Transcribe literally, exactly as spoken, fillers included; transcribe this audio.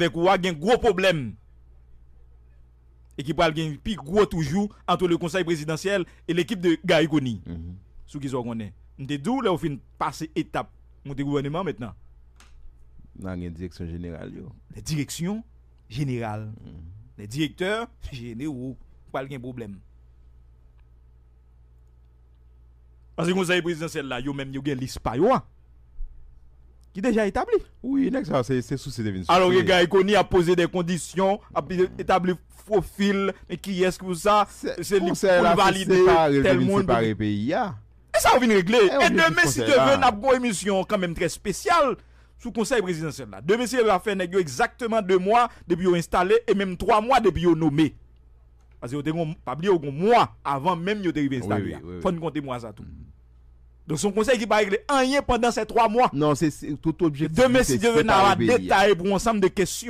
avèk ou a gen gwo pwoblèm. E ki pral gen pi gwo toujou ant le konsèy prezidansyèl e lekip de Garry Conille. Sou ki sa w konnen. M te di w lè w fin pase etap monte gouvèneman mentnan. Nan gen direksyon jeneral yo. Les directions générales. Les directeurs généraux. Pral gen pwoblèm. Paske konsèy prezidansyèl la, yo menm yo gen lis pa yo a. Ki deja etabli. Wi, nèg sa se se sou se te vin sou. Alò, Garry Conille ap poze de kondisyon, ap etabli pwofil, men kiyès ki pou sa, se li pou l valide tèl moun. Separe peyi a. E sa yo vin regle. E demen, si Dye vle, n ap gon emisyon kanmenm trè espesyal sou konsèy prezidansyèl la. Demen, si Dye vle, ap fè nèg yo egzakteman de mwa depi yo enstale e menm twa mwa depi yo nome. Paske yo te gon, pa bliye yo gon mwa avan menm yo te rive enstale a. Fò n konte mwa sa tou. Donk, se yon konsèy ki pa regle anyen pandan se twa mwa. Non, se tout objektif. Demen, si Dye vle, n a detaye pou yon ansanm de kesyon.